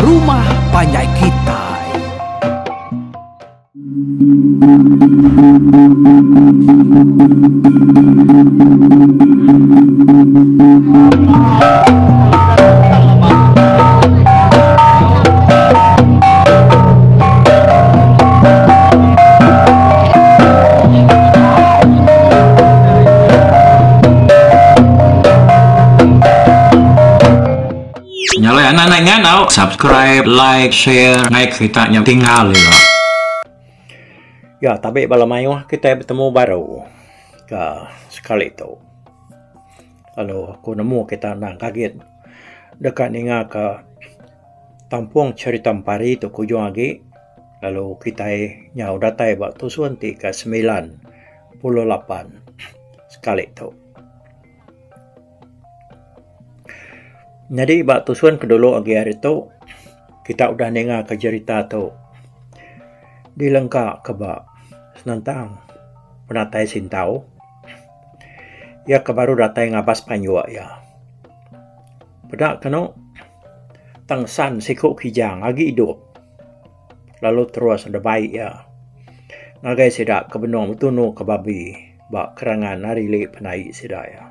Rumah Panjai Kitai. Nya alai anak anak nya tau subscribe, like, share ngai kita nya tinggal ila. Ya tabi bala mayuh kitai betemu baru ka sekali tu. Lalu aku nemu kita endang gagit deka ninga ka tampung cherita empari tu ke ujung agi lalu kitai nyau datai ba tusun ti ke 98 sekali tu. Nyadi ba tusun ke dulu agi hari tu kita udah ninga ka jerita tu dilengka ka ba senentang penatai Sintau iya ke baru datai ngabas panjuk iya. Peda kenu tang san siku kijang agi idup lalu terus dibai iya ngagai sida ke benung betunu ke babi ba kerangan ari ili penai sida iya.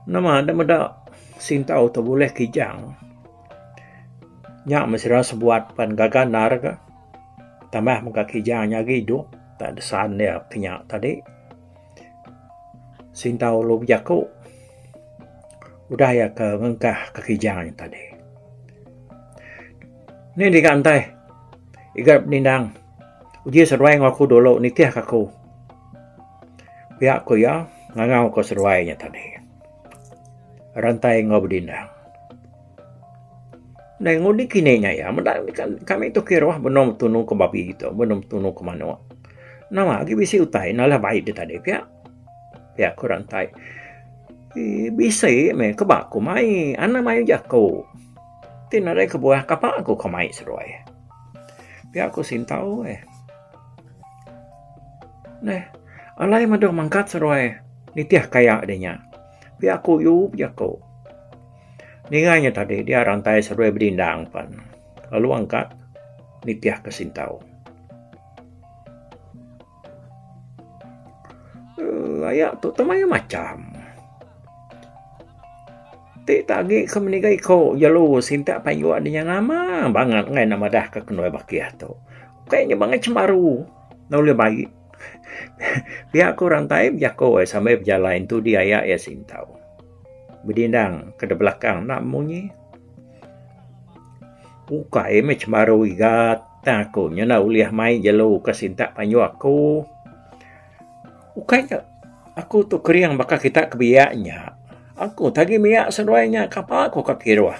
Nama enda meda sintau tu bulih kijang. Nya meh sida sebuat pan gaga endar ga. Tambah mega kijang nya agi idup tak desan iya ke nya tadi. Sintau lalu bejaku udah iya ke ngengkah ke kijang nya tadi. Ni diga entai iga bedindang uji seduai enggau aku dulu nitih ka aku. Pia ku iya ngangau ka seduai nya tadi. Rantai enggau bedindang. Ndai ngundi kini nya iya meda kami tu kiruh benung betunu ke babi tu benung betunu ke manuk. Nama agi bisi utai nalah bai deh tadi pia. Pia ku rantai. Eii bisi meh ke ba ku mai anang mayuh jaku. Ti nadai kebuah kapa ku ke mai seduai. Pia ku Sintau eh. Neh, alai meda mangkat seduai nitih kaya deh nya. Pia ku yu bejaku. Ninga nya tadi dia rantai seduai bedindang pan lalu angkat nitih ke sintau. Uhh aya tu tau mayuh macham. Ti tak agi ke meniga iko jelu sintak payung dinya nama bangat enggai ne madah ka kenduai bakih tu. Ukai nya bangat cembaru enda ulih bai. Pia ku orang tai bejako sambil bejalai entudi aya iya sintau. Bedindang ke da belakang enda munyi. Ukai meh cembaru igat tang aku nya enda ulih mai jelu ke sintak panjung aku. Ukai ka aku tu kering baka kita ke biak nya. Aku ti agi miak seduai nya kapa ku ka kiruh.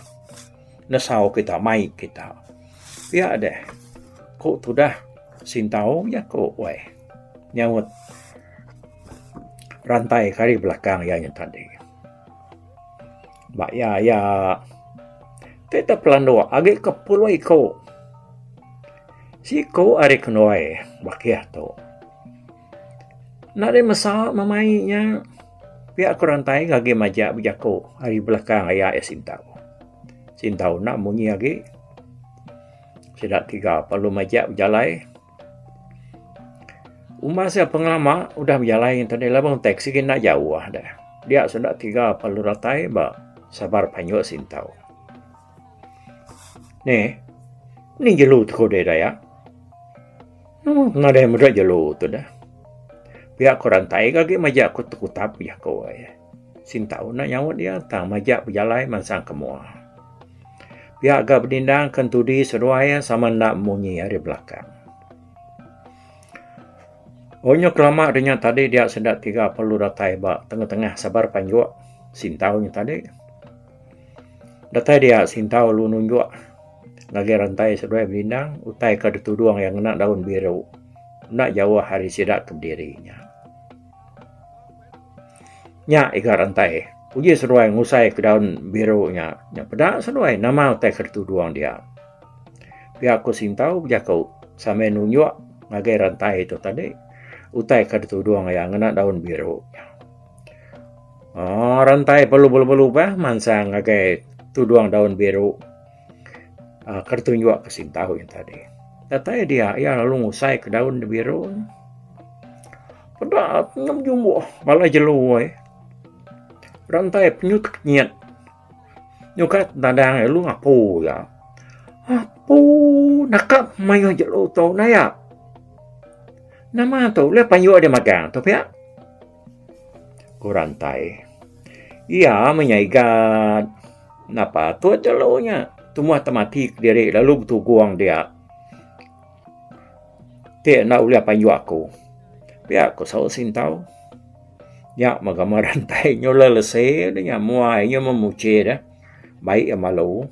Nesau kita mai kita. Pia deh ku tudah sintau jaku weh nyaut rantai ke ari belakang iya nya tadi. Ba iya iya ti te pelanduk agi ke puluh iku. Siku ari kenduai bakih tu. Nadai mesa memai nya pia ku rantai agi majak bejaku ari belakang aya iya sintau. Sintau enda munyi agi sida tiga perlu majak bejalai. Umbas iya pengelama udah bejalai tadi laban taxi enda jauh deh. Dia sida tiga perlu datai ba sabar panjung sintau. Neh ni jelu tu deh daya. Nadai meda jelu tu deh. Pia ku rantai ke agi majak ku tekutap jaku ai. Sintau enda nyaut iya tang majak bejalai mansang ke mua. Pia ga bedindang ke entudi seduai iya sama enda munyi ari belakang. Onyo kelama de nya tadi dia sida tiga perlu datai ba tengah-tengah sabar panjuk sintau nya tadi. Datai dia sintau lalu nunjuk ngagai rantai seduai bedindang utai ke ditudung iya ngena daun biru enda jauh ari sida ke bediri nya. Nya iga rantai uji seduai ngusai ke daun biru nya. Nya peda seduai nama utai ke ditudung dia. Pia ku Sintau bejaku sambil nunjuk ngagai rantai tu tadi utai ke ditudung iya ngena daun biru nya. Aaa rantai perlu belu-belu bah mansang ngagai tudung daun biru. Aaa ke ditunjuk ke Sintau nya tadi. Datai dia iya lalu ngusai ke daun biru nya. Peda ngam jumbuh bala jelu ai. Rantai penyut kenyit nyukat dadang iya lalu ngapu iya. Apu naka mayuh jelu tu naya. Nama tu ulih panjuk deh magang tu pia. Ku rantai. Iya meh nya igat napa patut jelu nya tumbuh temati kediri lalu betugung dia. Ti enda ulih panjuk aku. Pia ku saut Sintau. Nya meh gamal rantai nyulah lesi ne nya mua iya meh muchi deh. Baik iya malu.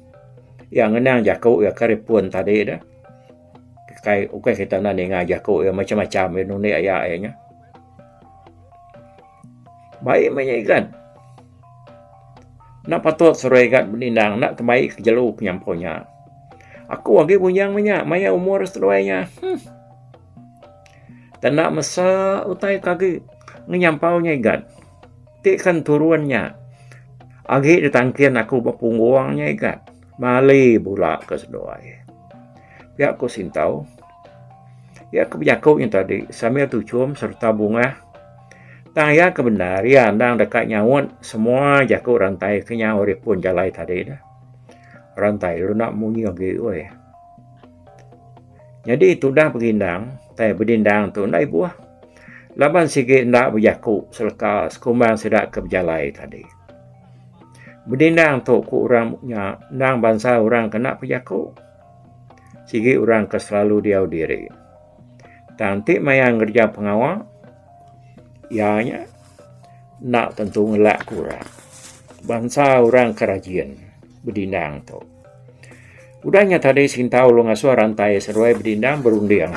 Iya ngenang jaku iya ke ripun tadi deh. Kai ukai kita enda ninga jaku iya macam-macam iya nundi aya iya nya. Baik meh nya igan. Enda patut seruai igan bedindang enda tembai ke jelu ke nyampau nya. Aku agi bujang meh nya maya umur seduai nya. Huh. Tenda mesa utai ke agi ngenyampau nya igan. Ti kan turun nya agi ditangkin aku ba punggung nya igan. Mali bula ke seduai. Pia ku Sintau. Iya ke bejaku nya tadi sambil tuchum sereta bungah. Tang iya ke bendar iya endang deka nyaut semua jaku rantai ke nyau ari pun jalai tadi dah. Rantai lalu enda munyi agi weh. Nyadi tudah begindang tai bedindang tu enda ibuh laban sigi enda bejaku seleka sekumbang sida ke bejalai tadi. Bedindang tu ku orang nya endang bansa orang ke enda pejaku. Sigi orang ke selalu diau diri. Tang enti maya ngereja pengawa iya nya enda tentu ngelak ke orang. Bansa orang ke rajin bedindang tu. Udah nya tadi Sintau lalu ngasuh rantai seduai bedindang berunding.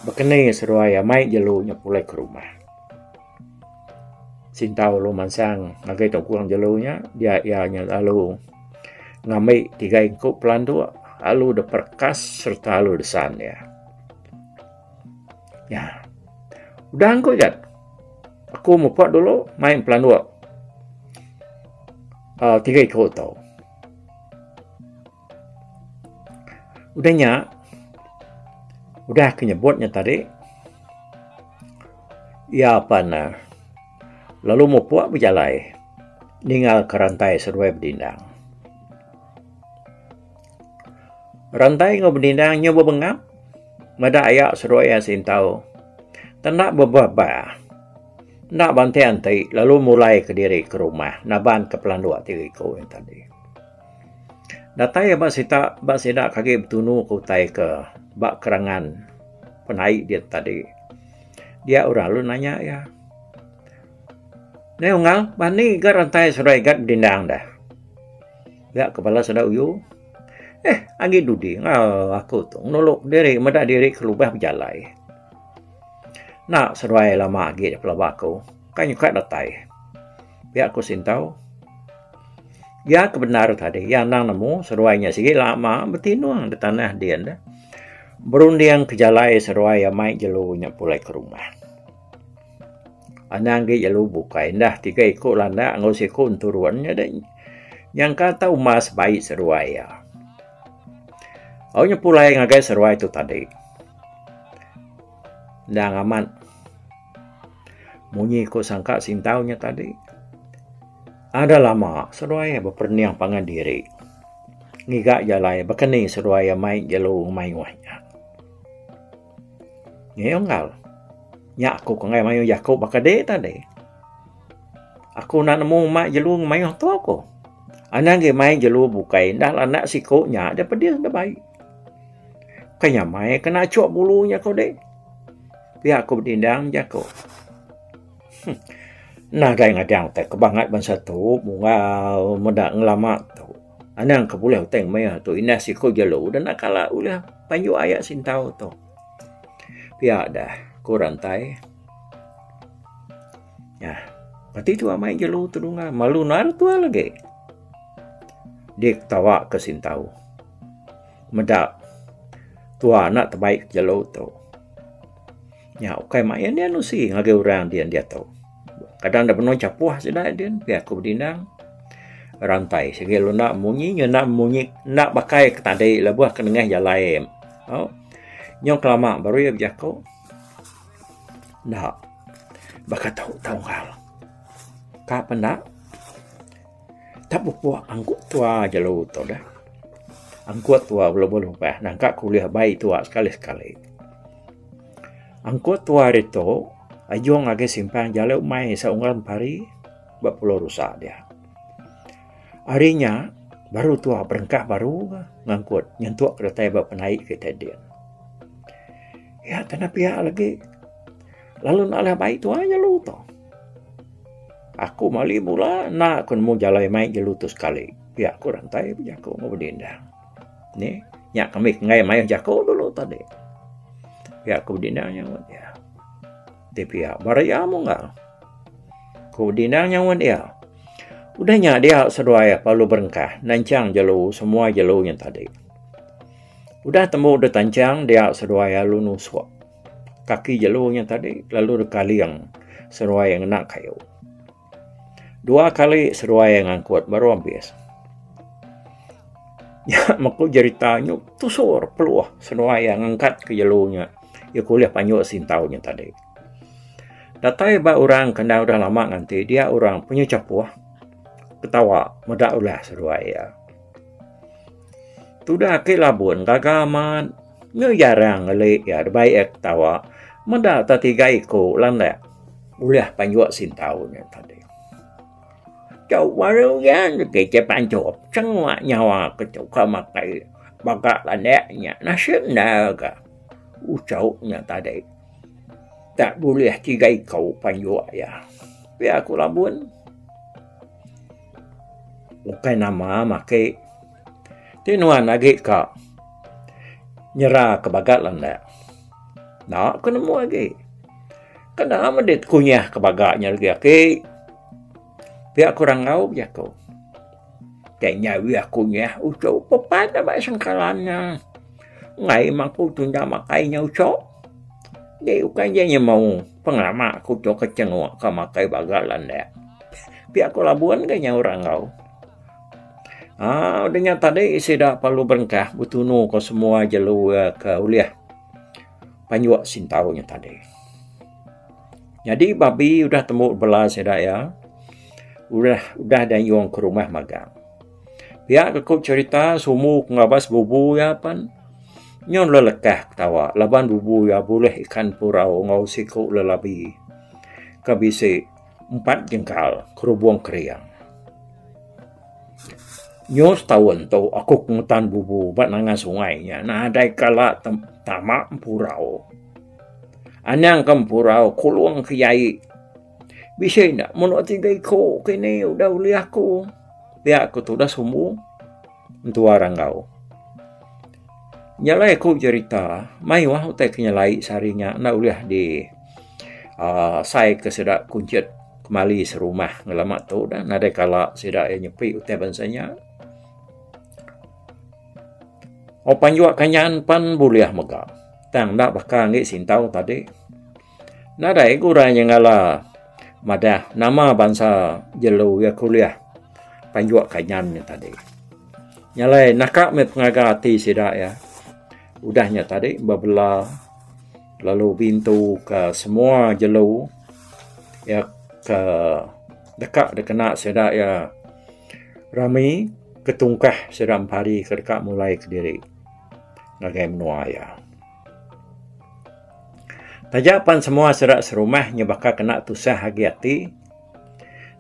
Bekeni seduai amai jelu nya pulai ke rumah. Sintau lalu mansang ngagai tokong jelu nya dia iya nya lalu ngambi tiga iku pelanduk lalu dep perekas sereta lalu desan iya. Nya udah angku ijat aku mupuk dulu mai pelanduk uhh tiga iku tu. Udah nya udah ke nyebut nya tadi iya pan ne lalu mupuk bejalai ninggal ke rantai seduai bedindang. Rantai enggau bedindang nyau bebengap meda aya seduai iya sintau tenda bebah-bah enda bantai enti lalu mulai kediri ke rumah naban ke pelanduk ti iku nya tadi. Datai ba sita ba sida ke agi betunu ke utai ke ba kerangan penai dia tadi. Dia orang lalu nanya iya. Neh unggal ba ni ga rantai seduai gat bedindang deh. Ga kepala sida uyu. Eh agi dudi enggau aku tu nulung diri meda diri ke lubah bejalai. Enda seduai lama agi pelaba aku kai nyuka datai. Pia ku Sintau. Iya ke bendar tadi iya endang nemu seduai nya sigi lama betinung da tanah din deh. Berunding ke jalai seduai iya mai jelu nya pulai ke rumah. Anang agi jelu bukai ndah tiga iku landak enggau siku enturun nya deh nyangka tau umas bai seduai iya. Au nya pulai ngagai seduai tu tadi. Endang amat munyi ku sangka Sintau nya tadi. Ada lama seduai iya beperening pangan diri ngiga jalai baka ni seduai iya mai jelu mayuh nya. Ngi unggal nya aku ke enggai mayuh jaku baka di tadi. Aku enda nemu mai jelu mayuh tu ku. Anang agi mai jelu bukai enda anak siku nya da pedis da bai. Kai nyamai kena achuk bulu nya ku deh. Pia ku bedindang jaku. Nadai ngadang utai ke bangat bansa tu munggal meda ngelama tu. Anang ke bulih utai ngemaya tu indah siku jelu da enda kala ulih panjuk aya sintau tu. Pia dah ku rantai. Nyah pati tu amai jelu tu dunga malu nar tuah lagi. Dik tawa ke sintau meda tuah enda tebaik jelu tu. Nya ukai main iya nusi ngagai orang din diatu. Kadang da benung chapuh sida din pia ku bedindang. Rantai sigi lalu enda munyi nya enda munyi enda bakai ke tadi lebuh ke nengah jalai. Au nyau kelama baru iya bejaku enda baka tu tunggal. Ka penda tak pupuk angkut tua jelu tu deh. Angkut tua belubah-lubah nangka ke ulih bai tua sekali-sekali. Angkut tua ditu ajung agi simpang jalai umai seunggal empari. Ba Pulau Rusa dia. Ari nya baru tua berengkah baru ga ngangkut nyentuk ke datai ba penaik kitai din. Iya tanah pia lagi lalu enda alih bai tua jelu tu. Aku mali bula enda ku nemu jalai mai jelu tu sekali pia ku rantai bejaku enggau bedindang. Nih nya kami ke enggai mayuh jaku dulu tadi. Pia ku bedindang nyaut iya. Ti pia ba iya munggal. Ku Dindang nyaut iya. Udah nya dia seduai lalu berengkah nanchang jelu semua jelu nya tadi. Udah tembu deh tanchang dia seduai lalu nusuk kaki jelu nya tadi lalu dekaling seduai ngena kayu. Dua kali seduai ngangkut baru abis. Nya meh ku jerita nyu tusur peluh seduai ngangkat ke jelu nya iya ke ulih panjuk sintau nya tadi. Datai ba orang ke endang udah lama nganti dia orang penyu chapuh ketawa meda ulah seduai iya. Tudah ake labun gaga amat nyu jarang ngeli iya dibai iya ketawa meda te tiga iku landak ulih panjuk sintau nya tadi. Tau baru iya ke panjuk chengua nyawa ke suka makai baga landak nya nasib enda ga uchu nya tadi. Tak bulih tiga iku panjuk iya. Pia ku Labun. Ukai nama maki ti nuan agi ka nyera ke bagat landak. Enda ku nemu agi. Kena meh deh kunyah ke baga nya lagi aki. Pia ku Ranggau bejaku. Kai nya wih kunyah uchu pepat aba sengkalan nya. Enggai mangku tunda makai nya uchu. Dei ukai ja nyemau pengelama ku tu ke chenguk ka makai baga landak. Pia ku Labun ga nyau Ranggau. Aaa udah nya tadi sida perlu berengkah betunu ka semua jelu ke ulih panjuk sintau nya tadi. Nyadi babi udah tembu bela sida iya udah udah dianjung ke rumah magang. Pia ke ku cherita sumbu ke ngabas bubu iya pen nyun lelekah ketawa laban bubu iya bulih ikan purau enggau siku lelabi ke bisi empat jengkal kerubung kering. Nyu setaun tu aku ke ngetan bubu ba nanga sungai nya nadai kala tama empurau. Anang ke empurau kulung ke jai. Bisi enda meno tiga iku kini udah ulih aku. Pia ku tudah sumbu entua Ranggau. Nya alai aku bercerita mayuh utai ke nyelai sehari nya enda ulih di uhh sai ke sida kunchit kemali serumah ngelama tu dah nadai kala sida iya nyepi utai bansa nya. Oh panjuk kanyan pan bulih mega tang enda baka enggi sintau tadi. Nadai ku orang nyengala madah nama bansa jelu iya ke ulih panjuk kanyan nya tadi. Nya alai naka meh pengaga ati sida iya udah nya tadi bebela lalu bintu ka semua jelu iya ke deka dikena sida iya rami ketungkah sida empari ke deka mulai kediri ngagai menua iya. Taja pan semua sida serumah nya baka kena tusah agi ati,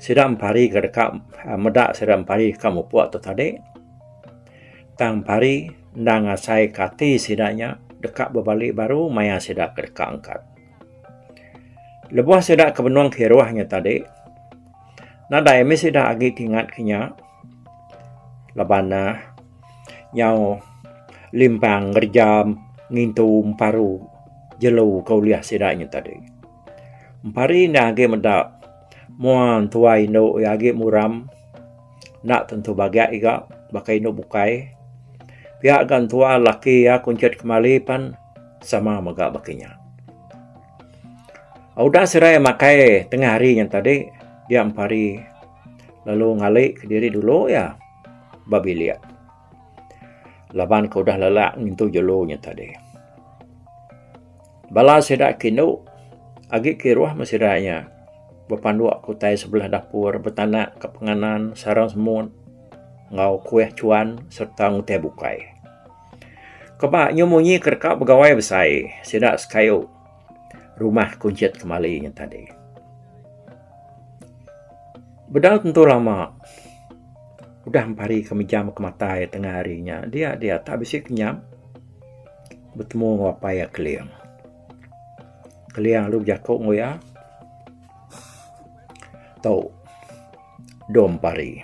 sida empari ke deka meda sida empari ka mupuk tu tadi. Tang empari enda ngasai ka ati sida nya deka bebali baru maya sida ke deka angkat. Lebuh sida ke benung kiruh nya tadi, nadai mih sida agi tingat ke nya laban ne nyau limpang ngereja ngintu emparu jelu ke ulih sida nya tadi. Empari enda agi meda mua entua indu iya agi muram enda tentu bagak iga baka indu bukai. Pia ga entua laki iya kunchit kemali pan sama mega baka nya. Udah serai makai tengah hari nya tadi dia empari. Lalu ngali kediri dulu iya ba bilik. Laban ke udah lelak ngintu jelu nya tadi. Bala sida ke indu agi kiruh meh sida nya bepanduk ke utai sebelah dapur betanak ka penganan sarang semut enggau kuih chuan sereta utai bukai. Keba nyu munyi ke deka begawai besai sida sekayu rumah kunchit kemali nya tadi. Bedau tentu lama udah empari ke mejam ke matai tengah hari nya dia dia tak bisi kenyap betemu enggau apai iya Keling. Keling lalu bejaku enggau iya tu dom pari.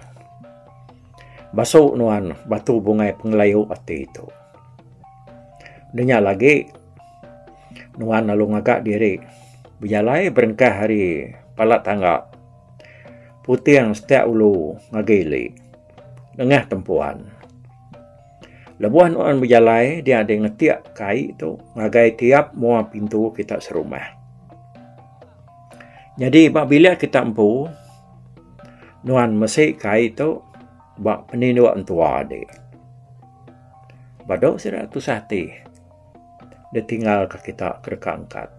Basu nuan batu bungai pengelayu ati tu. Udah nya lagi nuan lalu ngaga diri bejalai berengkah ari pala tangga puting setak ulu ngagai ili nengah tempuan. Lebuh nuan bejalai dia deh ngetik ka ai tu ngagai tiap mua pintu kita serumah. Nyadi ba bilik kita empu nuan mesi ka ai tu ba peninduk entua dik. Badu sida tusah ati ditinggal ka kita ke deka angkat.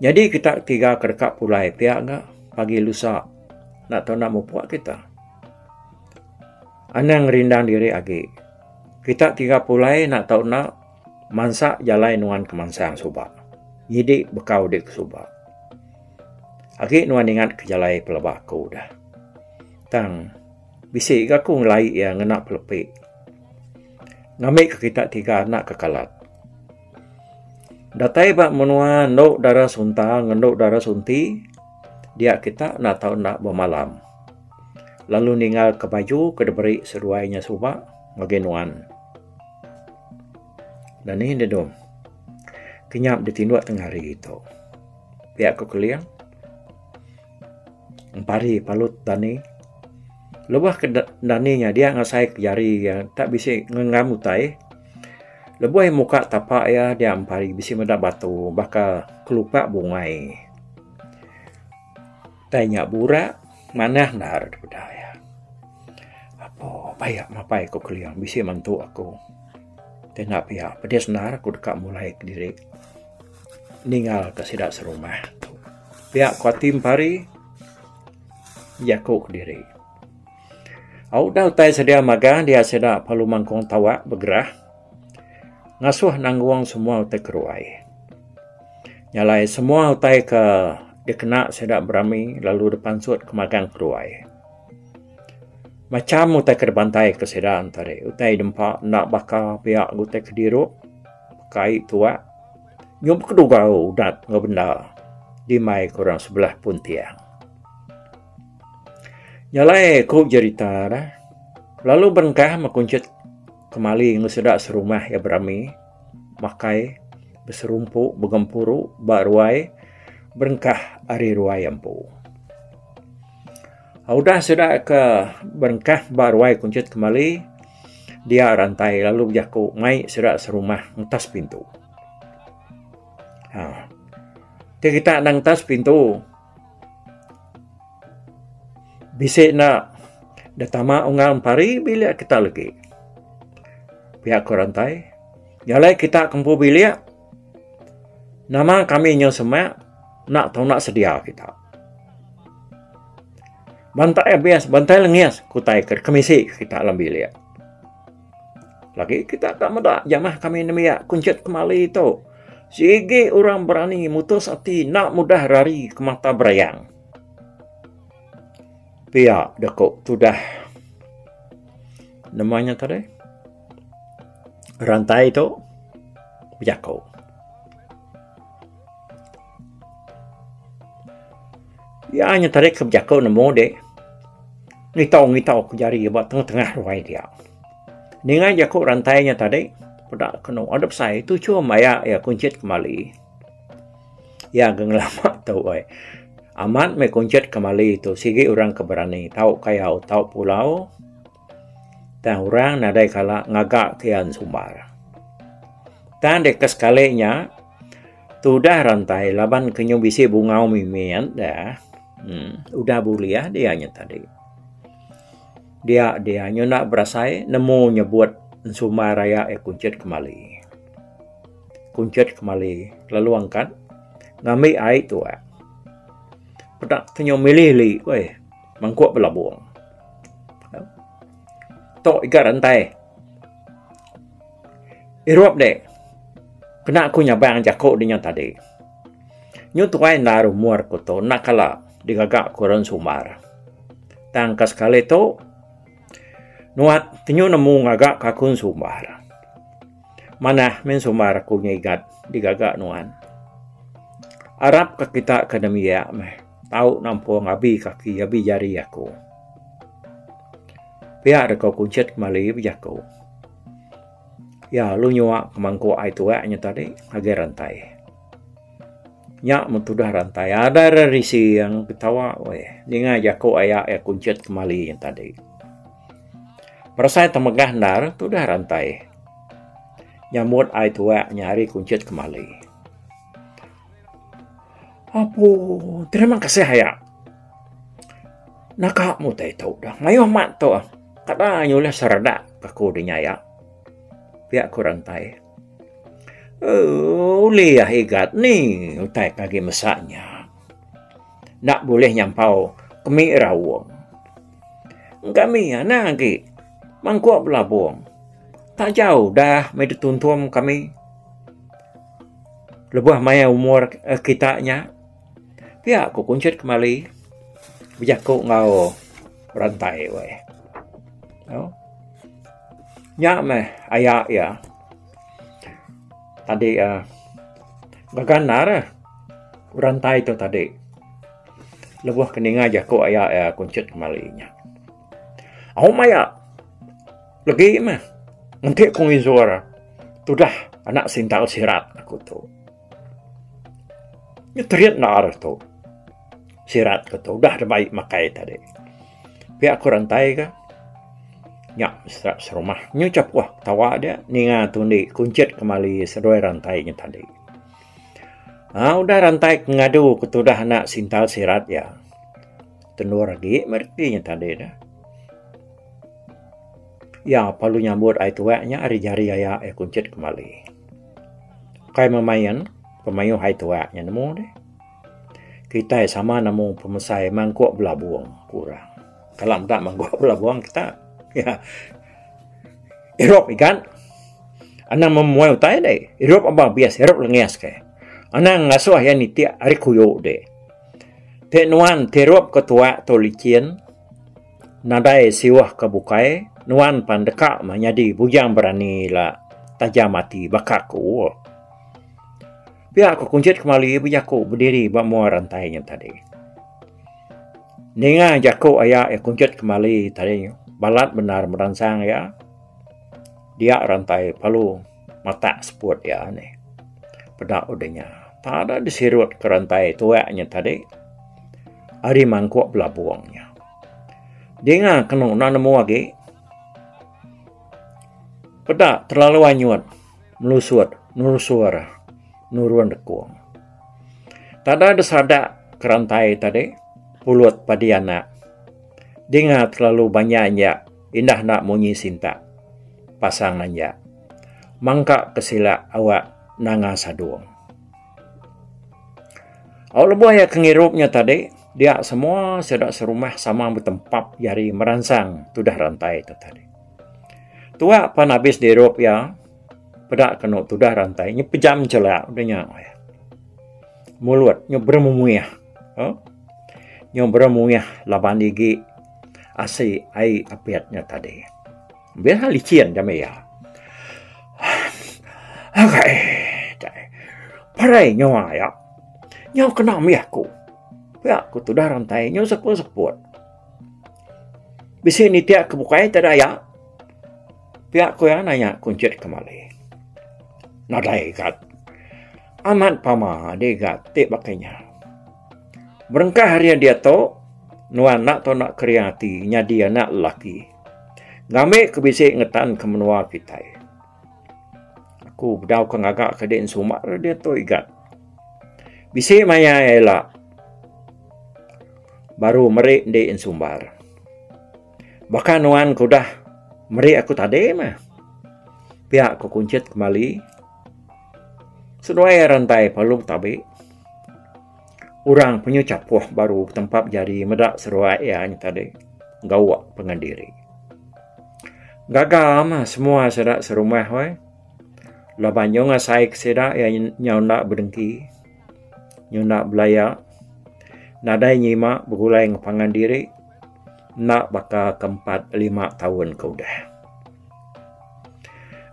Nyadi kita tiga ke deka pulai pia ga pagi lusa enda tau enda mupuk kita. Anang ngerindang diri agi. Kita tiga pulai enda tau enda mansa jalai nuan ke mansang suba. Nyidi bekau dik ke suba. Agi nuan ingat ke jalai pelaba aku dah. Tang bisi ga aku ngelai iya ngena pelepi. Ngambi ke kita tiga anak ke kalat. Datai ba menua endu dara sunta enggau endu dara sunti dia kita enda tau enda bemalam lalu ninggal ke baju ke diberi seduai nya suba ngagai nuan. Dani ne dom kenyap ditinduk tengah hari tu. Pia ku Keling. Empari palut dani. Lebuh ke dani nya dia ngasai ke jari iya tak bisi ngenggam utai. Lebuh iya muka tapa iya dia empari bisi meda batu baka kelupak bungai. Tai nya burak manah endar dipeda iya. Apo paya mapai ku Keling bisi mantu aku. Ti enda pia pedis endar aku deka mulai kediri ninggal ka sida serumah tu. Pia ku ati empari jaku kediri. Au udah utai sedia magang dia sida perlu mangkung tawak begerah ngasuh nanggung semua utai keruai. Nya alai semua utai ke dikena sida berami lalu dipansut ke magang keruai. Macham utai ke dibantai ke sida enti utai dempa enda baka pia utai ke dirup kai tuak nyup kedugau udat enggau benda dimai ke orang sebelah pun tiang. Nya alai ku jerita ne lalu berengkah meh kunchit kemali enggau sida serumah iya berami makai beserumpu begempuru ba ruai berengkah ari ruai empu. Udah sida ke berengkah ba ruai kunchit kemali dia rantai lalu bejaku mai sida serumah ngetas pintu. Ha ti kita nang ngetas pintu. Bisi enda da tama unggal empari bilik kita legi. Pia ku rantai. Nya alai kita ke empu bilik nama kami nyau semak enda tau enda sedia kita. Bantai abis bantai lengis ku utai ke kemisi kita dalam bilik. Lagi kita ka meda jamah kami nembiak kunchit kemali tu. Sigi orang berani mutus ati enda mudah rari ke mata berayang. Pia deko tudah nama nya tadi rantai tu bejako. Iya nya tadi ke bejako nemu dek ngitau ngitau ke jari ba tengah tengah ruai dia. Ninga jaku rantai nya tadi peda kenu adep sai tuchum aya iya kunchit kemali. Iya ke ngelama tu ai. Amat meh kunchit kemali tu sigi orang ke berani tau kayau tau pulau tang orang nadai kala ngaga ke iya ensumbar. Tang deka sekali nya tudah rantai laban ke nyu bisi bungau mimit da. Uhh udah bulih dia nya tadi. Dia dia nyu enda berasai nemu nyebut ensumbar aya iya kunchit kemali. Kunchit kemali lalu angkat ngambi ai tuak. Peda ke nyu milih li weh mangkuk belabong. Tok iga rantai. Irup dek kena ku nyabang jaku dinya tadi. Nyu tuai endar umur ku tu enda kala digaga ku orang sumbar. Tang ka sekali tu nuat tenyu nemu ngaga ka aku sumbar. Manah meh sumbar aku nya igat digaga nuan. Arap ka kita ke nembiak meh tau nampung abi kaki abi jari aku. Pia deka kunchit kemali bejaku. Iya lalu nyua ke mangkuk ai tuak nya tadi ngagai rantai. Nya meh tudah rantai adai re rising ketawa weh ninga jaku aya iya kunchit kemali nya tadi. Berasai temegah endar tudah rantai nyambut ai tuak nya ari kunchit kemali. Apu terima kasih aya. Naka meh utai tu dah mayuh amat tu kada nyulih seredak aku dinya aya. Pia ku rantai. Ooh ulih igat ni utai ke agi mesa nya. Enda bulih nyampau kemi raung. Kami anang agi mangkuk belabung. Tak jauh dah meh dituntung kami. Lebuh maya umur kita nya pia ku Kunchit kemali bejaku enggau rantai weh. Nya meh aya iya. Tadi uhh gaga endar eh rantai tu tadi lebuh ke ninga jaku aya iya kunchit kemali nya. Au maya legi meh enti ku nginjur tudah anak sintal sirat aku tu. Nya terit endar tu sirat ku tu udah dibai makai tadi. Pia ku rantai ka. Nya sida serumah nyu chapuh ketawa dia ninga tundi kunchit kemali seduai rantai nya tadi. Aaa udah rantai ke ngadu ke tudah anak sintal sirat iya. Tendur agi meh reti nya tadi dah. Iya perlu nyambut ai tuak nya ari jari aya iya kunchit kemali. Kai memain pemayuh ai tuak nya nemu deh. Kitai sama nemu pemesai mangkuk belabung ku orang. Kala meda mangkuk belabung kita. Ya. Irup igan. Anang memuai utai deh. Irup aba bias, irup lengas ke. Anang ngasuh iya nitik ari kuyu deh. Ti nuan ti irup ke tuak tu licin, nadai siuh ke bukai, nuan pan deka meh nyadi bujang berani ila tajam ati baka aku. Pia ku Kunchit kemali bejaku bediri ba mua rantai nya tadi. Ninga jaku aya iya Kunchit kemali tadi balat bendar meransang iya dia rantai perlu matak seput iya nih. Peda udah nya tada disirut ke rantai tuak nya tadi ari mangkuk belabung nya. Dinga kenu enda nemu agi peda terlalu anyut. Melusut, nerusur, nurun dekung. Tada desadak kerantai tadi, pulut padi anak. Dinga terlalu banyak nya indah enda munyi sintak pasang anja. Mangka ke sila awak nanga sadung. Au lebuh iya ke ngirup nya tadi, dia semua sida serumah sama betempap jari meransang tudah rantai tu tadi. Tuak pan abis dirup iya peda kenu tudah rantai nyepejam chelak udah nya. Mulut nyu beremuih uhh nyu beremuih laban igi asi ai apit nya tadi. Biar licin jami iya. Akai parai nyawa iya nyau kena mih aku. Pia ku tudah rantai nyu seput-seput. Bisi nitik ke bukai ti daya pia ku iya nanya kunchit kemali. Nadai gat. Amat pama diga ti baka nya. Berengkah ari diatu nuan enda tau enda kering ati nyadi anak lelaki ngambi ke bisi ngetan ke menua kitai. Aku bedau ke ngaga ke dek ensumar diatu igat. Bisi maya iya ila. Baru meri endi ensumbar. Baka nuan ke udah meri aku tadi meh. Pia ku Kunchit Kemali. Seduai rantai perlu tabi. Orang penyu chapuh baru betempap jari meda seruai iya nya tadi gawa pangan diri. Gaga mah semua sida serumah weh. Laban nyau ngasai ke sida iya nyau enda bedengki, nyau enda belaya, nadai nyima begulai enggau pangan diri enda baka ke empat lima taun ke udah.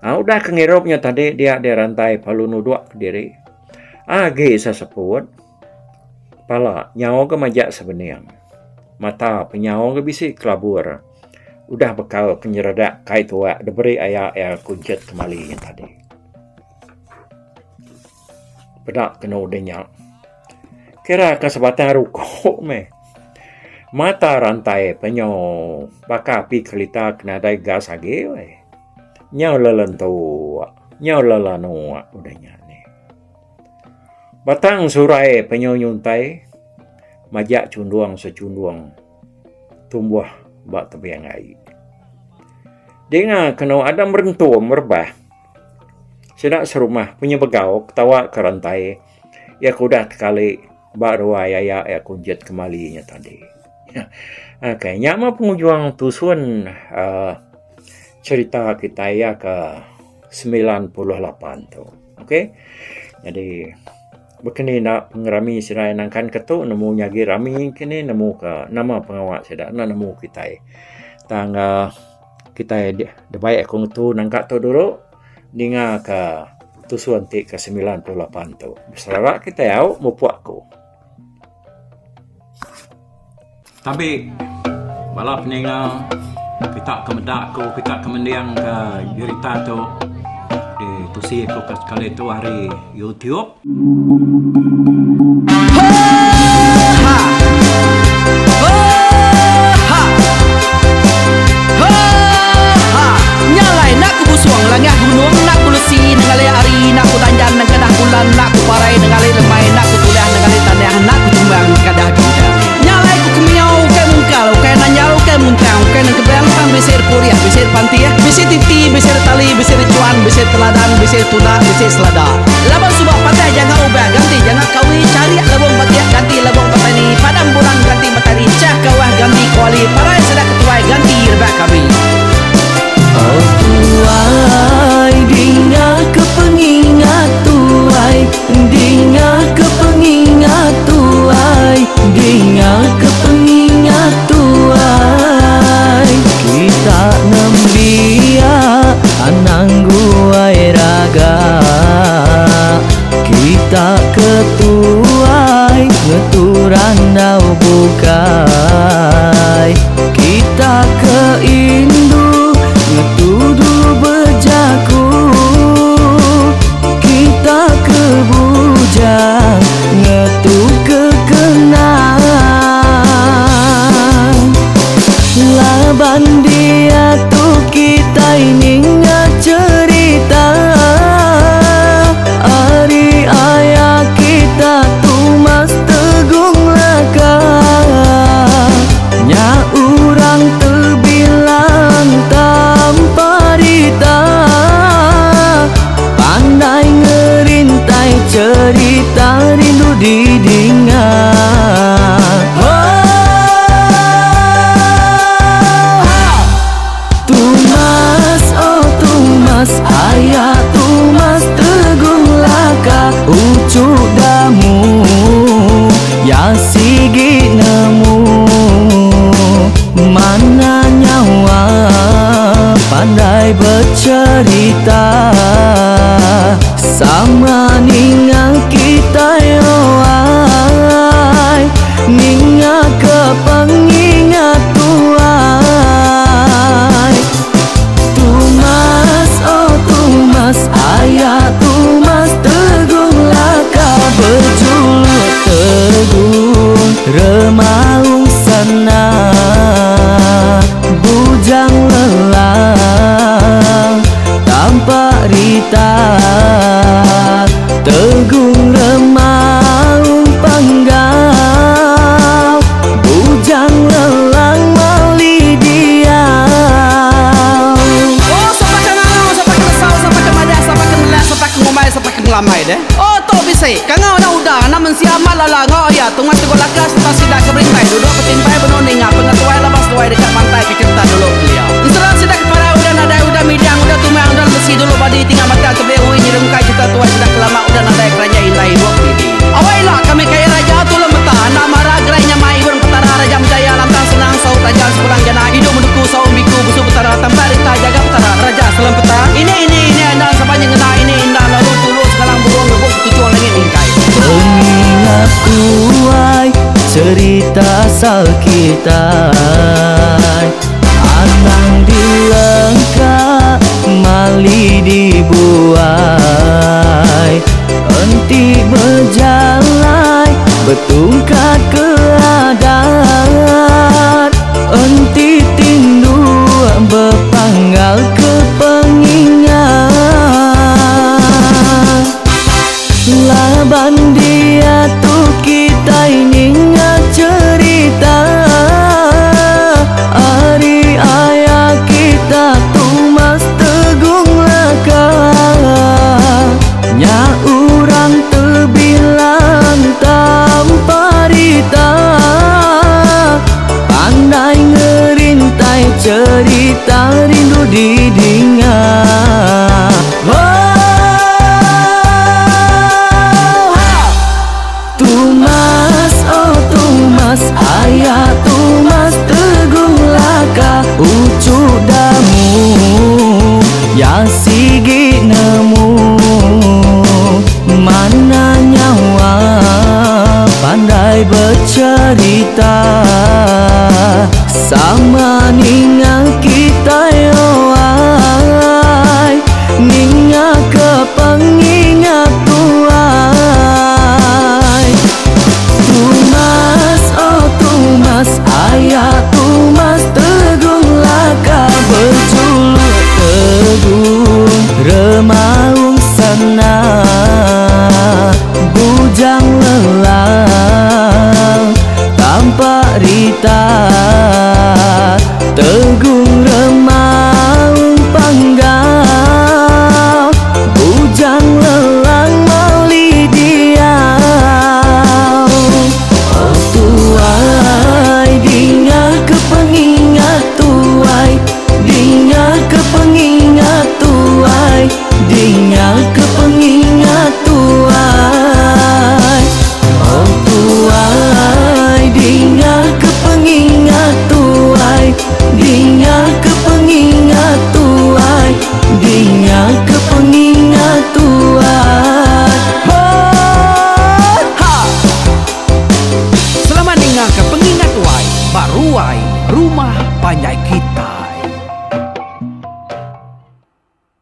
Aaa udah ke ngirup nya tadi dia deh rantai perlu nudok kediri. Agi seseput pala nyau ga majak sebening. Mata penyau ga bisi kelabur udah bekau ke nyeredak kai tuak diberi aya iya kunchit kemali nya tadi. Peda kenu deh nya. Kira ka sebatang ruko meh. Mata rantai penyo baka api kerita ke nadai gas agi weh. Nyau lelentu nyau lelanu udah nya nih. Batang surai penyo nyuntai majak chundung sechundung tumbuh ba tebing ai. Dinga kenu adam rentum rebah. Sida serumah punya begau ketawa ke rantai iya ke udah tekali ba ruai aya iya kunjit kemali nya tadi. Okay nya mah pengujung tusun uhh cherita kitai iya ke 98 tu. Okay jadi bekeni enda pengerami sida iya nangkan ke tu nemu nya agi rami kini nemu ke nama pengawa sida enda nemu kitai. Tang uhh Kitai dibai aku ngetu nangka tu dulu ninga ka tusun ti ke 98 tu. Beserara kitai au mupuk aku. Tabi bala peninga kita ke meda aku kita ke mending ka jerita tu ditusi aku ke sekali tu ari YouTube. Laban suba patah janga ubah ganti janga kawi charik lebong batik ganti lebong petani padam bulan ganti matari chah kawah ganti kuali parai sida ketuai ganti rebak kami. Oh tuai dinga ke pengingat tuai dinga ke pengingat tuai dinga ke pengingat tuai kita nembiak anang guai raga kita ke tuai ngetu randau bukai kita ke indu ngetu dulu bejaku kita ke bujang ngetu ke kenang laban diatu kitai ninga cherita ari aya kita Tumas Tegung Laka nya orang tebilang tanpa rita pandai ngerintai cherita rindu didinga. Tumas oh Tumas aya Tumas Tegung Laka uchu damu ya sigi nemu mana nyawa pandai becerita sama ninga kitai oh ai ninga ke pengingat tuai Tumas oh Tumas aya Tumas Tegung Laka bejuluk Tegung Remaung Sana Bujang Lelang Tampak Rita. ngelambai deh. Oh tu bisi. Kangau anak uda, anak mensia amat lala enggau aya Tunga Teguh Laka sereta sida ke berintai duduk betimpai benung ninga pengetuai laban seduai deka mantai ke cherita dulu kelia. Ensera sida ke parai udah nadai udah midang udah tumang udah lemesi dulu badi tinggal batang tebeli ui nyerungkai cherita tuai sida ke lama udah nadai keranjai indai ibuk didi. Awai ila kami kaya raja tulung meta enda mara gerai nyamai ibun petara raja menjaya lantang senang saut raja sepulang jana idup menduku saum biku busu petara tampak rita jaga petara raja selem peta ini ini ini enda sapa nyengena ini enda lalu tulu segalang burung ngebuk ketuchung langit mingkai. Pengingat kuai cerita asal kitai Anang dilengka mali dibuai Enti bejalai betungkat ke adat Enti tinduk bepanggal ke pengingat Laban diatu kitai ninga cherita Ari aya kita Tumas Tegung Laka Nya urang tebilang tanpa rita Pandai ngerintai cherita rindu didinga Tumas oh Tumas aya Tumas Teguh Laka uchu damu ya sigi nemu Mana nyawa pandai becherita Sama ninga kitai oai Ninga ke pengingat tuai Tumas oh Tumas aya Tumas Tegung Laka bejuluk Tegung Remaung Sana Bujang lelang tanpa rita.